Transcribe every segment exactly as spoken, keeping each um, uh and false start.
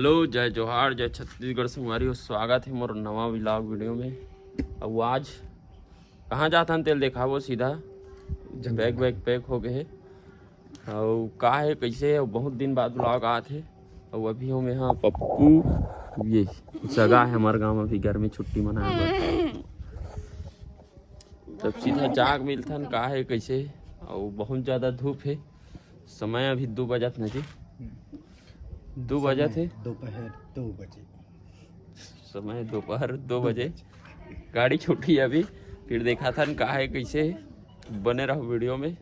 तो जय जोहार, जय छत्तीसगढ़ संगवारी हो, स्वागत हे मोर नवा vlog video में। अउ आज कहाँ जात हन तेला देखाबो सीधा। जंगल। Bag वैग pack हो गए हे। अउ का हे, कैसे हे, बहुत दिन बाद vlog आत हे। अउ अभी हो मैं हा पप्पू, ये सगा हे हमर गाँव में, अभी गर्मी छुट्टी मनाए बर। तब सीधा जाके मिलथन, का हे, कैसे हे। अउ बहुत ज्यादा धूप हे। समय अभी दू बजत न जी, दू बजत हे। दोपहर दो बजे। समय दोपहर दो बजे। गाड़ी छूटी अभी, फिर देखाथन का हे, कैसे हे। बने रहो video में।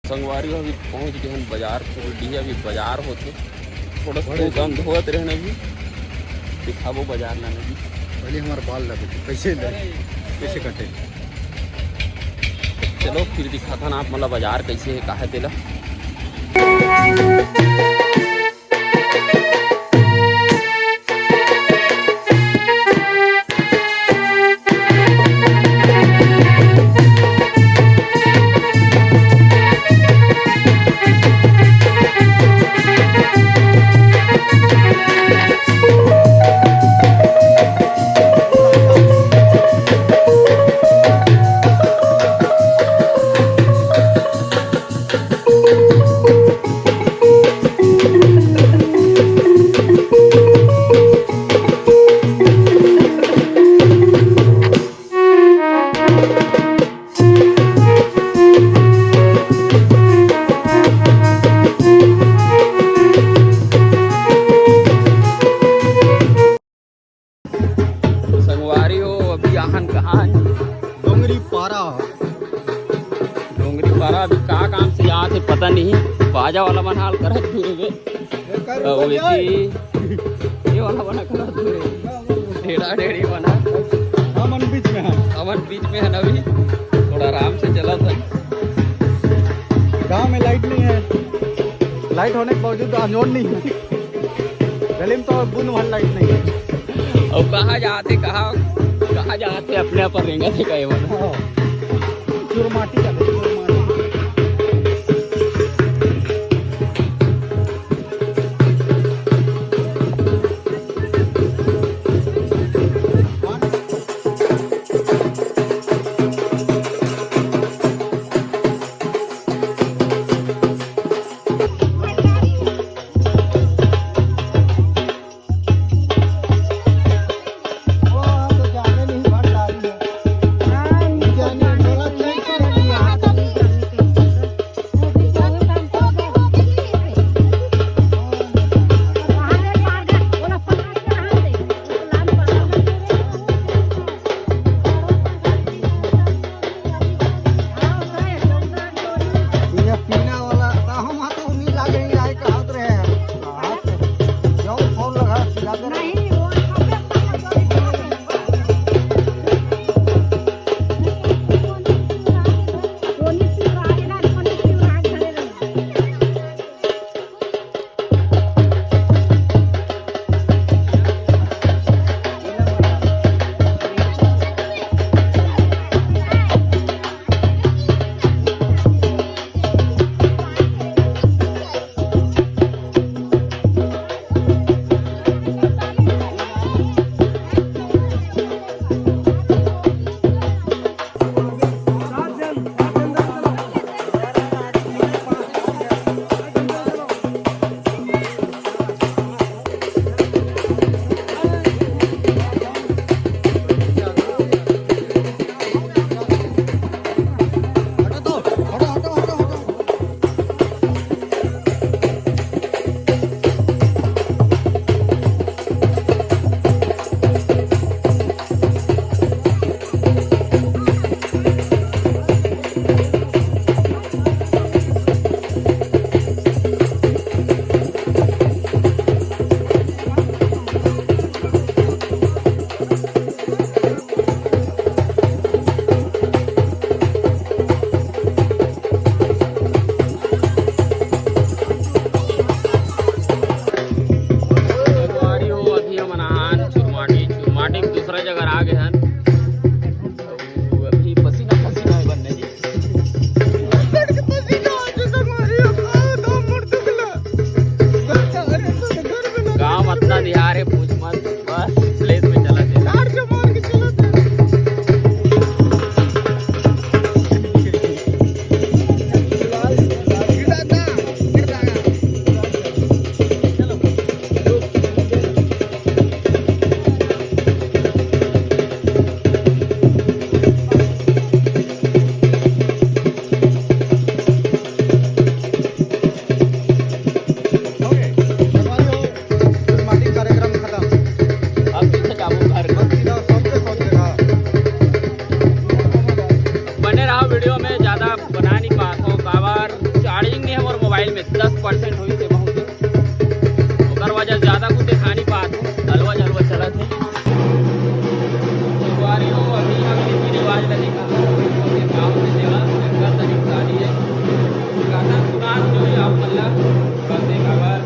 संगवारी हो, अभी पहुंच गए हैं बाजार। थोड़ा डी अभी बाजार होते, थोड़ा सा बड़े कम धोवत रहना भी। दिखाबो बाजार लाने भी। पहले हमारा बाल लगे थे, कैसे ले, कैसे कटे? चलो फिर दिखाथन आप, मतलब बाजार कैसे हे, का हे तेला। संगवारी हो, अभी आहन कहाँ हे? डोंगरी पारा। डोंगरी पारा अभी का काम से जात हे पता नहीं। बाजा वाला मन हाल करत हे रे। अउ एती ये वाला बना करत हे। टेढ़ा टेढ़ी बना। हमन बीच में हन। हमन बीच में हन अभी। थोड़ा आराम से चलत हन। गांव में light नहीं है। Light होने के बावजूद अंजोर नहीं है। गली में तो बूंद भर light नहीं है। अउ कहाँ जात हे, कहाँ, कहाँ जात हे, अपने आप रेंगत हे कहे मन। हाँ। चुरमाटी का, चुरमाटी। वीडियो में ज्यादा बना नहीं पात हूँ, काबर चार्जिंग नहीं है मोर मोबाइल में, दस परसेंट हुई थे बहुत। ओकर वजह ज्यादा कुछ दिखा नहीं पात हूँ, हलवा जलवा चलत है। संगवारी हो, अभी हम रीति रिवाज ला देखा था, गाँव में देवा शंकर तरीक शादी है। गाना सुना जो है आप मल्ला, बस एक बार।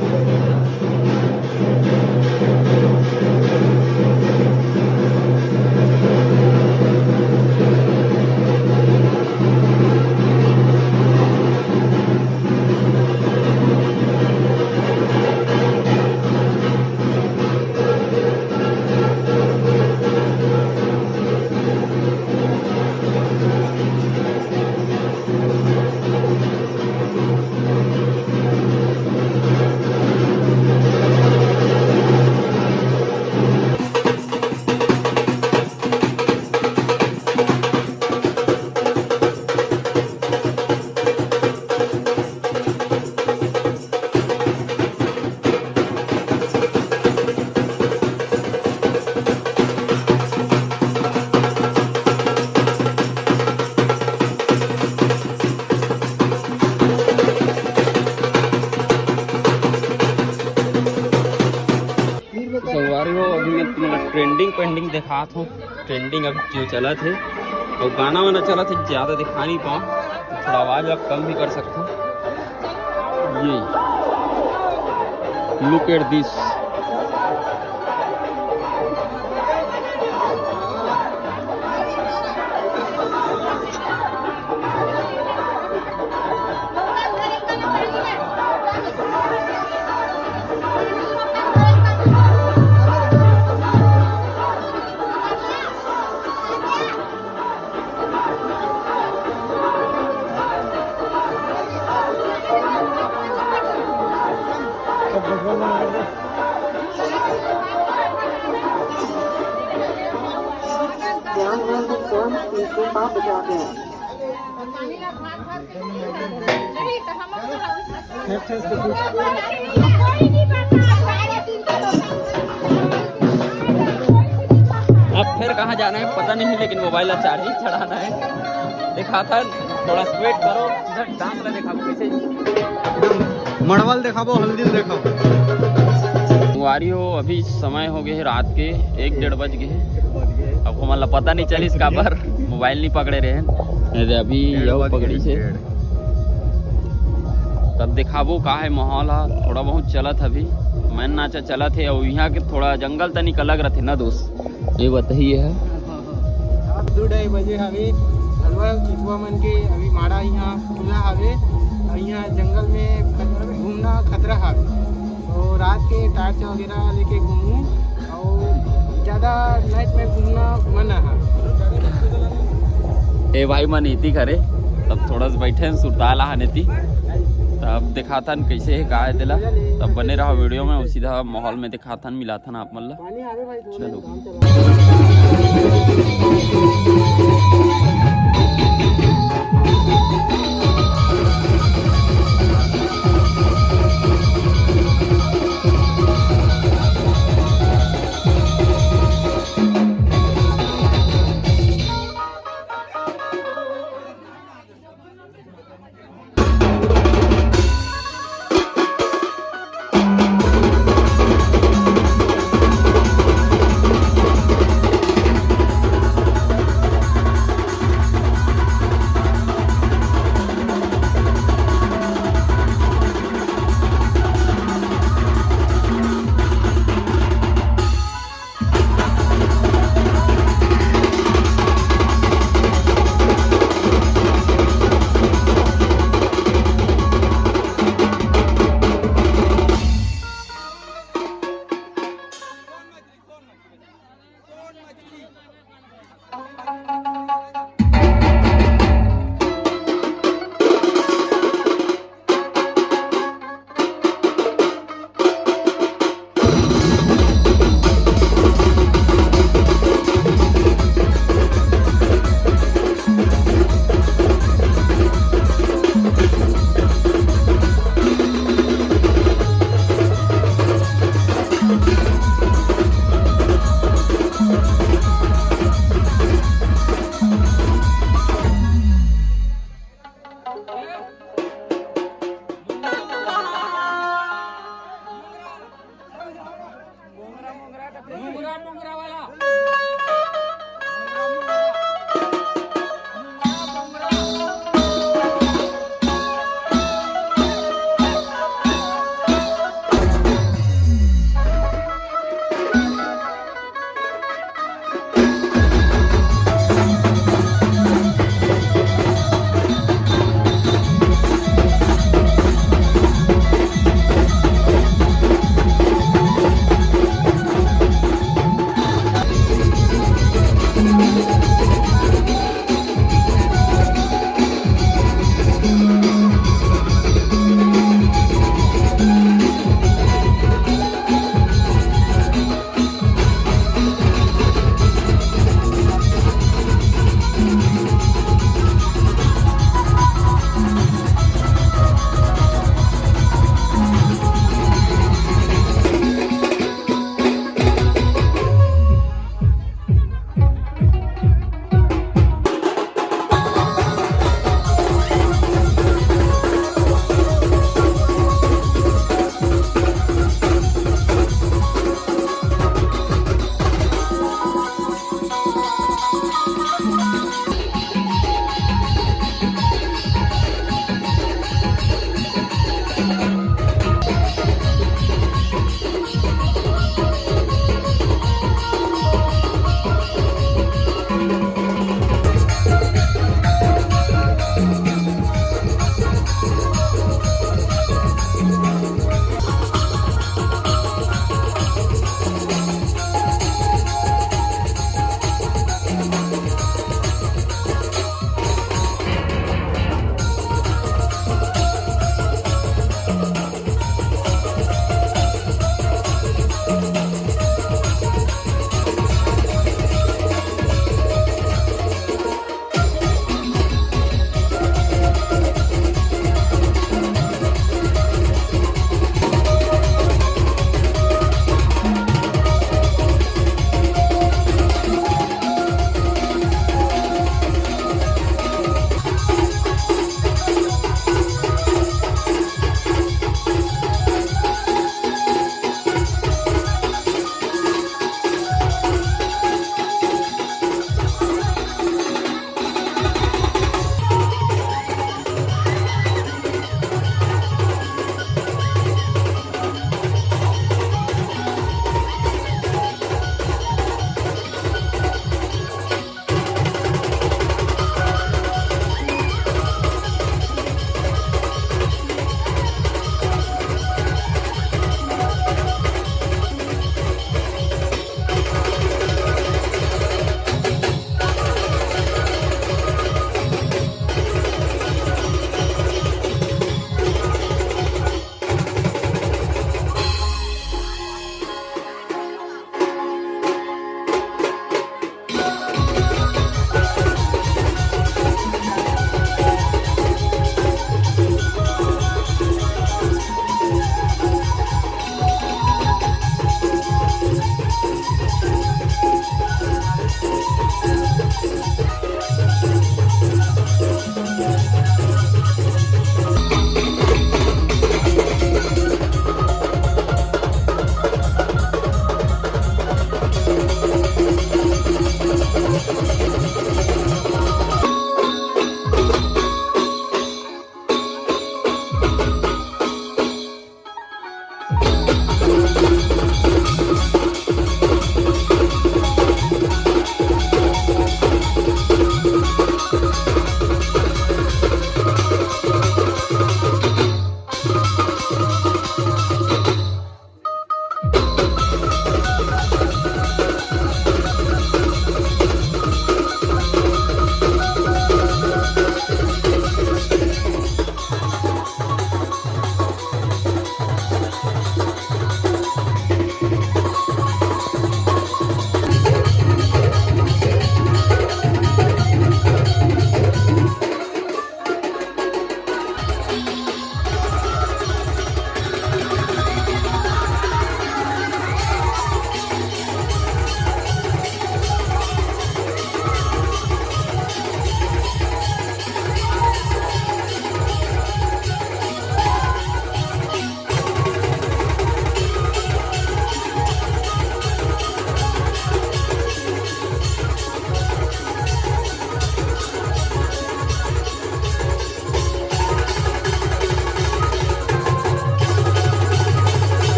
संगवारी हो, अभी मैं तुम्हारा ट्रेंडिंग पेंडिंग दिखात हूँ। ट्रेंडिंग अब जो चलत है, और गाना वाना चलत है, ज्यादा दिखा नहीं पाऊँ, तो थोड़ा आवाज आप कम भी कर सकते हो। ये look at this। अब फिर कहाँ जाना है पता नहीं, लेकिन मोबाइल ला चार्जिंग चढ़ाना है। दिखाता है, थोड़ा वेट करो, इधर दाम ला देखा कैसे एकदम मड़वल देखाबो, हल्दी देखाबो। संगवारी हो, अभी समय हो गए है रात के एक डेढ़ बज गए है। अब हमन ला पता नहीं चलिस काबर मोबाइल नहीं पकड़े रहे हैं। अरे अभी डेढ़ यहो बज पकड़ी गए, से। डेढ़। तब दिखाबो का है माहौल हा, थोड़ा बहुत चलत अभी। मैं नाचा चलत है, और यहाँ के थोड़ा जंगल तनिक अलग रहते ना दोस्त, ये बताइए है। अब दू ढाई बजे हवे, हलवा चितवा मन के अभी माड़ा यहाँ खुला हवे, और यहाँ जंगल में खत-, घूमना खतरा हवे, तो रात के टार्च वगैरह लेके घूमू, और ज्यादा नाइट में घूमना मना है। ए भाई मन इति करे, तब थोड़ा सा बैठे हैं सुरताल आने ती, तब दिखाथन कैसे है का है तेला। तब बने रहा वीडियो में, उसी तरह माहौल में दिखाथन, मिलाथन आप मन ला। पानी आवे भाई, दो चलो। मिनट काम चला।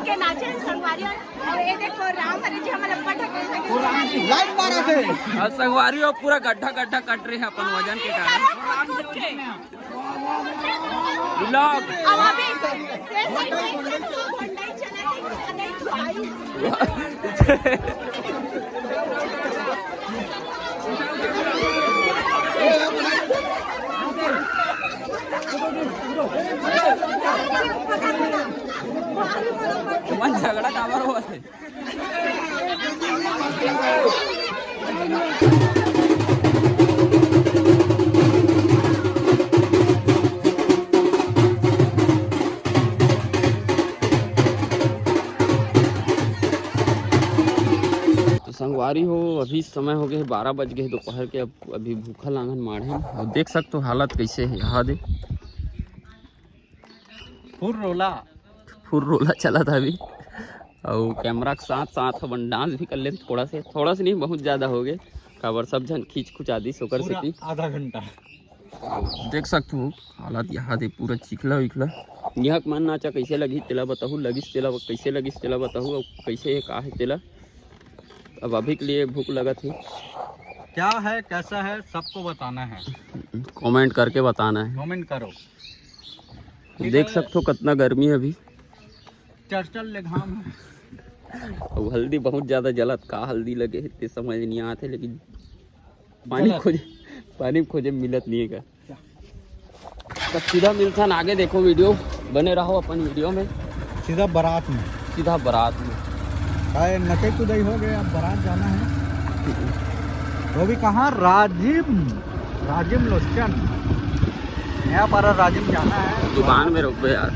के नाचे संगवारी हो। अब ये देखो, राम हरे जी हमला पटक के लाइन मारा थे। और संगवारी हो, पूरा गड्ढा गड्ढा कट रहे हैं अपन वजन के कारण। कूद कूद के। Vlog। अब अभी ये side में एक ठो झंडा ही चला है, नहीं तो आई। मन झगड़ा काबर होवत हे? तो संगवारी हो, अभी समय हो गए बारह बज गए दोपहर के। अब अभी भूखा लांघन माढ़े हन। और देख सकते हो हालत कैसे है, यहाँ दे। फुल रोला। फुल रोला चला था अभी। और कैमरा के साथ साथ अपन डांस भी कर लेते थोड़ा से, थोड़ा से नहीं, बहुत ज्यादा हो गए। काबर सब झन खींच खुचा दिस ओकर पूरा सेती। आधा घंटा। देख सकते हो हालत यहाँ दे पूरा चिखला विखला। यहाँ के मन नाचा कैसे लगी तेला बताहू, लगिस तेला कैसे लगिस तेला बताहू, और कैसे है का है तेला। अब अभी के लिए भूख लगत है। क्या है, कैसा है, सबको बताना है। कमेंट करके बताना है। कमेंट करो। देख सकते हो कितना गर्मी है अभी। चरचर ले घाम है। अब हल्दी बहुत ज्यादा जलत, का हल्दी लगे है ते समझ नहीं आते, लेकिन पानी जलत। खोजे, पानी खोजे मिलत नहीं है का। तो सीधा मिलथन आगे, देखो वीडियो, बने रहो अपन वीडियो में। सीधा बारात में। सीधा बारात में। काय नचई कुदई हो गए, अब बारात जाना है। वो भी कहाँ? राजिम, राजिम लोचन, नया पारा राजिम जाना है। दुकान में रुकबे यार।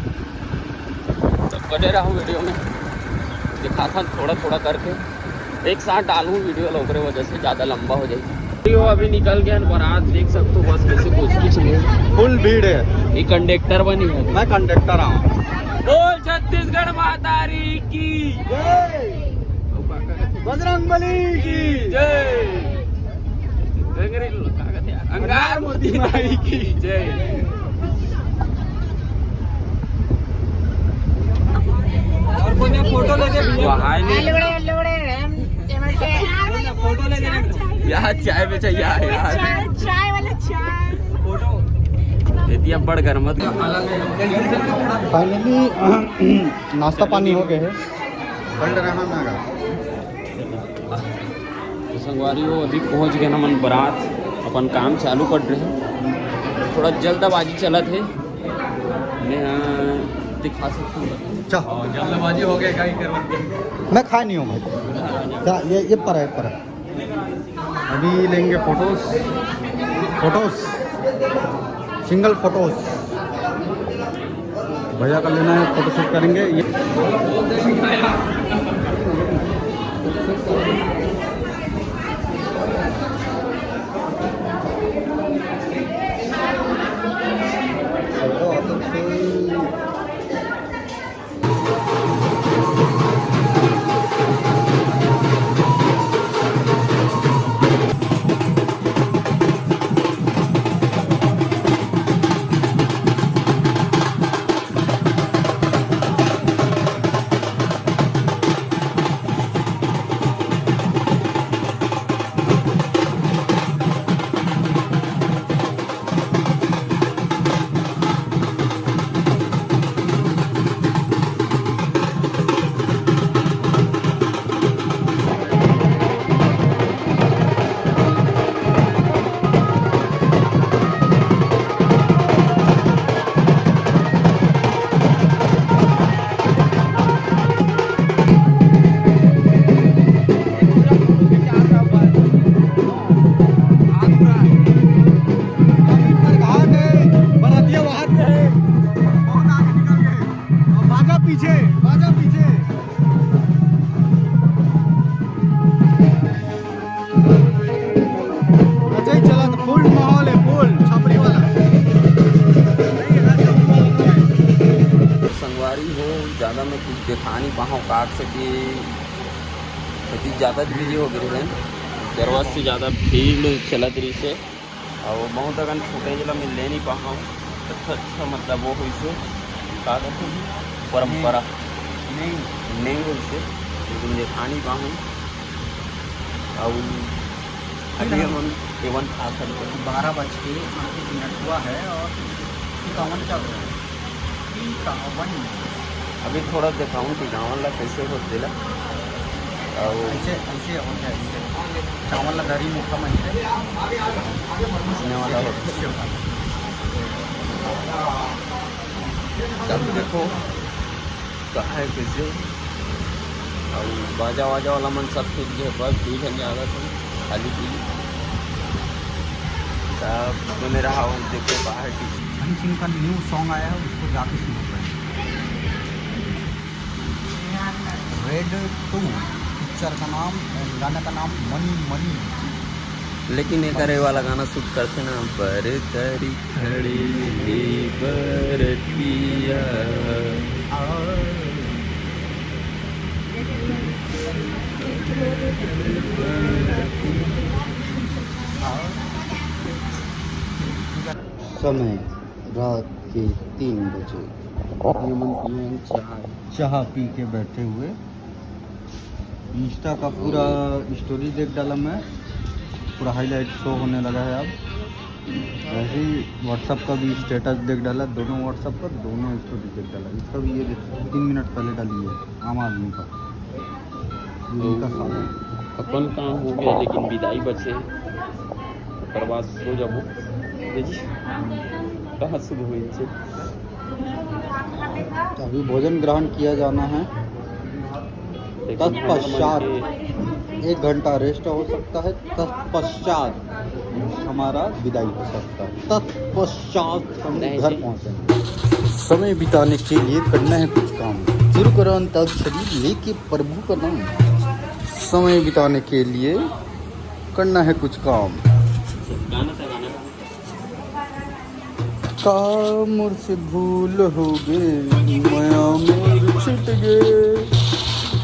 तो बने रहो वीडियो में, दिखाथन थोड़ा थोड़ा करके। एक साथ डालूं वीडियो ला, ओकरे वजह से ज्यादा लंबा हो जाएगी। तो अभी निकल गए हैं बारात, देख सकते हो बस कैसे कुछ कुछ नहीं। फुल भीड़ है। ये कंडक्टर बनी है। मैं कंडक्टर हूँ। बोल छत्तीसगढ़ महतारी की। बजरंग बली की। जय। डंगरी लोग का कहते हैं, अंगार मोती माई की जय। और कोई ने फोटो लेके भैया। वहाँ नहीं। लोड़े, लोड़े, हम, फोटो लेके। यहाँ चाय बेचा, यहाँ, यहाँ। चाय, चाय वाला चाय। फोटो। ये दिया बड़ गरमत। फाइनली नाश्ता पानी हो गए है। तो संगवारी हो, अभी पहुंच गए हमन बारात, अपन काम चालू कर रहे हैं। थोड़ा जल्दबाजी चलत है, मैं, अ, दिखा सकता हूँ। अच्छा। और जल्दबाजी हो गया, क्या ही करवा। मैं खाए नहीं हूँ भाई। क्या ये, ये पर है, पर है। अभी लेंगे फोटोज, फोटोज, सिंगल फोटोज। भैया का लेना है, फोटोशूट करेंगे। ये बाजा पीछे, बाजा पीछे। अच्छा ही चला तो फुल माहौल है, फुल छपरी वाला। संगवारी हो, ज़्यादा मैं कुछ दिखा नहीं पाऊँ, काट सके, क्योंकि ज़्यादा बिजी हो गए हैं। जरूरत से ज़्यादा भीड़ चलत रही से। अउ बहुत अकन फुटेज ला मैं ले नहीं पाहूँ। अच्छा, अच्छा, मतलब वो होइसे का कहते हैं, परंपरा। नहीं। नहीं होइसे, लेकिन देखा नहीं पाहूँ। अउ अभी हमन एवन खा सकते हैं। बारह बज के अड़तीस मिनट हुआ है और टिकावन चल रहा है। टिकावन। अभी थोड़ा देखाऊँ टिकावन ला कैसे होथे ला। अउ ऐसे, ऐसे होथे, ऐसे। चावल ला दरी मुखा में ऐसे। इसने वाला होथे। ऐसे होता है। तब देखो, का है कैसे। अउ बाजा वाजा वाला मन सब छूट गए, बस दू झन जादा थे, खाली पीली। तब तो मेरा हाउस देखो, बाहर की। हनी सिंह का न्यू सॉन्ग आया है, उसको जाके सुनो पहले। रेड टू पिक्चर का नाम, गाने का नाम मनी मनी। लेकिन ये करे वाला गाना शूट करते ना, बर तरी खड़ी हे बरतिया। समय रात के तीन बजे। ये मन पिए हैं चाय। चाह पी के बैठे हुए। इंस्टा का पूरा स्टोरी देख डाला मैं, पूरा हाईलाइट शो होने लगा है अब। वैसे ही WhatsApp का भी स्टेटस देख डाला, दोनों WhatsApp का दोनों स्टोरी देख डाला। इसका भी ये देखो, तीन मिनट पहले डाली है आम आदमी का। ये इनका सामान। अपन काम हो गया, लेकिन विदाई बचे, ओकर बाद सो जाबो। जी, कहाँ सुबह हुई छे? अभी भोजन ग्रहण किया जाना है। तत्पश्चात एक घंटा रेस्ट हो सकता है, तत्पश्चात हमारा विदाई हो सकता है, तत्पश्चात हम घर पहुंचेंगे। समय बिताने के लिए करना है कुछ काम, शुरू करो अंताक्षरी लेके प्रभु का नाम। समय बिताने के लिए करना है कुछ काम। का मोर से भूल हो गे, मया मोर छुट गे,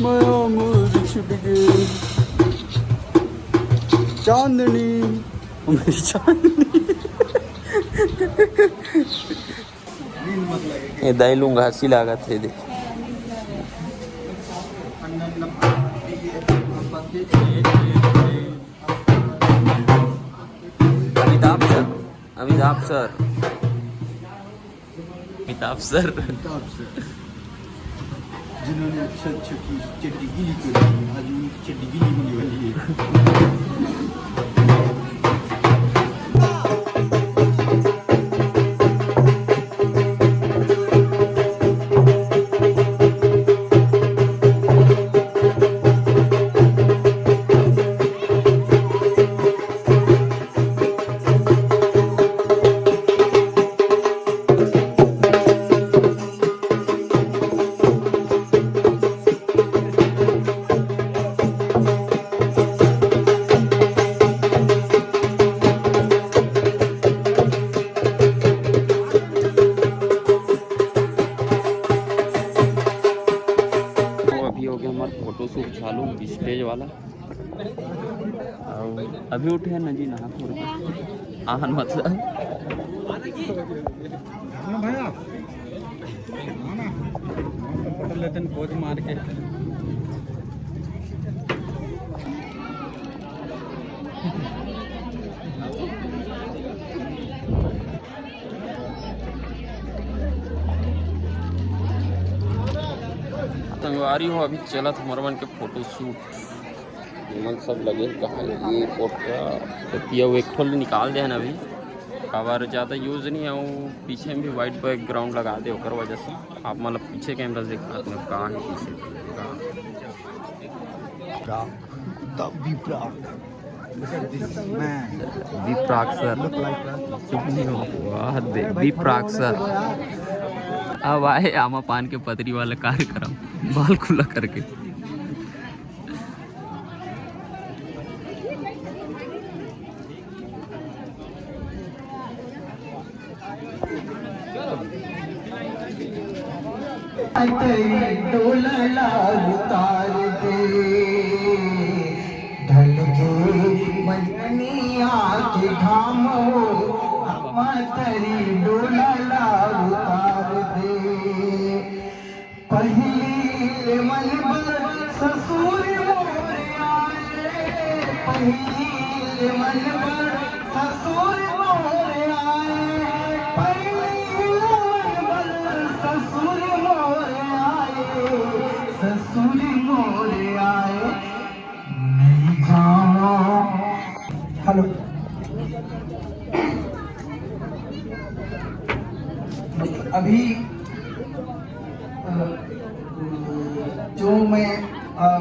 मया मोर छुट गे। चांदनी, मेरी चांदनी। ए दाई लुंगासी लागत हे दे। Amitabh sir, Amitabh sir, Amitabh sir. Amitabh sir, जिन्होंने अक्षय अक्षय की चड्डी गीली कर दी, आज उनकी चड्डी गीली होने वाली है। तो अभी हो गया हमारा फोटोशूट चालू, स्टेज वाला। अउ अभी उठे हैं ना जी, नहा खोर के। आन मतलब। हाँ भैया, हाँ ना, हम तो फोटो लेते हैं पोज मार के। संगवारी हो, अभी चलत हमर मन के फोटोशूट। ये मन सब लगे हे कहाँ, ये पोटरा तो पिया, वो एक ठो ले निकाल दे हन अभी, काबर ज़्यादा यूज़ नहीं है। वो पीछे में भी वाइट बैकग्राउंड लगा दे, ओकर वजह से आप मतलब पीछे कैमरा देख पाते हो कहाँ है पीछे। Vipra, the Vipra. Look at this man। विप्राक सर। Look like that। चुप नहीं हो। वाह दे, विप्राक सर। अब आए आमा पान के पतरी वाला कार्यक्रम, बाल खुला करके। तेरी डोलला उतार दे, ढल गए मंजनिया के घाम हो, अम्मा तेरी डोलला उतार दे। पहली ससुर मोरे आए, पहली लगन बर ससुर मोरे आए, ससुर मोरे आए, नहीं जाओ। हेलो। अभी, अ, जो मैं, अ,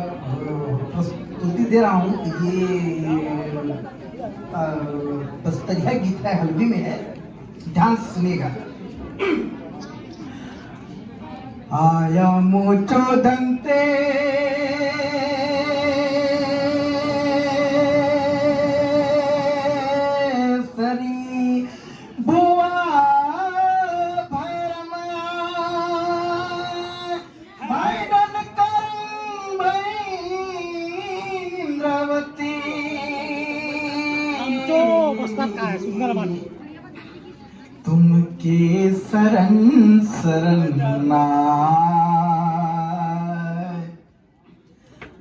प्रस्तुति दे रहा हूँ, ये, अ, बस्तरिया गीत है, हल्बी में है, ध्यान से सुनिएगा। आया मोचो दंते सरी बुआ भैरमा, भाई डन करम भाई इंद्रावती। हम तो बस्तर का है, सुंदर बाटी। तुमके शरण शरण ना।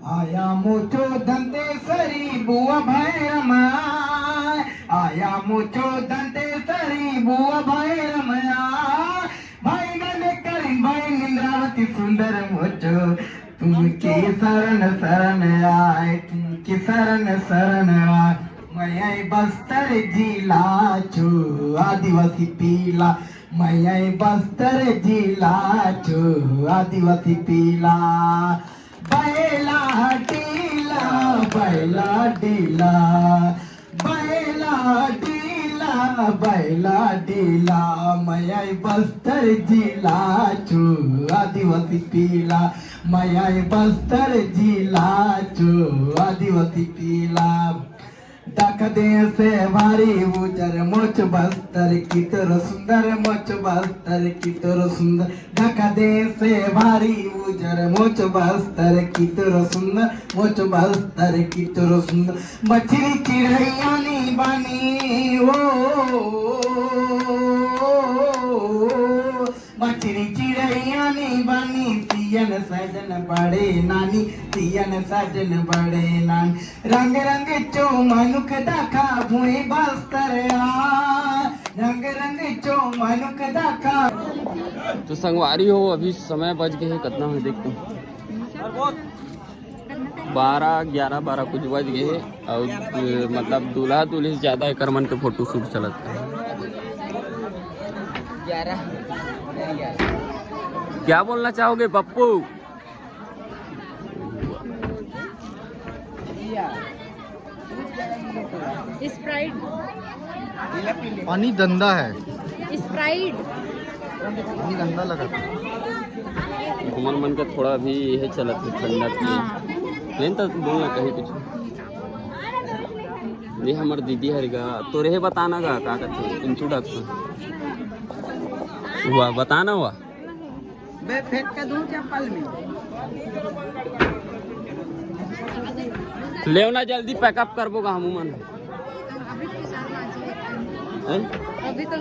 आया मोचो दंतेसरी बुआ भैरमा, आया मोचो दंतेसरी बुआ भैरमा, भाई गले करिन भाई इंद्रावती सुंदर मोचो, तुमके शरण शरण आए, तुमके शरण शरण आए। मैं आई बस्तर जिला चो आदिवासी पीला, मैं आई बस्तर जिला चो आदिवासी पीला। बैला डीला, बैला डीला, बैला डीला, बैला डीला, मैं आई बस्तर जिला चो आदिवासी पीला, मैं आई बस्तर जिला चो आदिवासी पीला। दख दे से भारी उजर मोच बस्तर कितरो सुंदर, मोच बस्तर कितरो सुंदर। दख दे से भारी उजर मोच बस्तर कितरो सुंदर, मोच बस्तर कितरो सुंदर। मछरी चिड़ैया नी बानी ओ, मछरी चिड़ैया नी बानी, सियन सजन बड़े नानी, सियन सजन बड़े नानी। रंग रंग चो मनुख दखा भुई बस्तर आ, रंग रंग चो मनुख दखा। तो संगवारी हो, अभी समय बज गए हे, कितना है देखते हैं। बारह, ग्यारह, बारह कुछ बज गए हे। और, अ, मतलब, दूल्हा दुल्ही से ज्यादा एकर मन के फोटो शूट चलत है। क्या बोलना चाहोगे पप्पू? स्प्राइट। पानी गंदा है। स्प्राइट। पानी गंदा लगा। घुमन मन का थोड़ा अभी यही चलत है, ठंडा की। हाँ। लेकिन तो बोलना कहीं कुछ। ये हमर दीदी हर गा, तो रहे बताना गा, का कहते हैं, इंट्रोडक्शन। हुआ, बताना हुआ। बे, फेंक के दूं चप्पल में। लेवना जल्दी पैकअप करबो गा हमू मन। हैं? अभी तो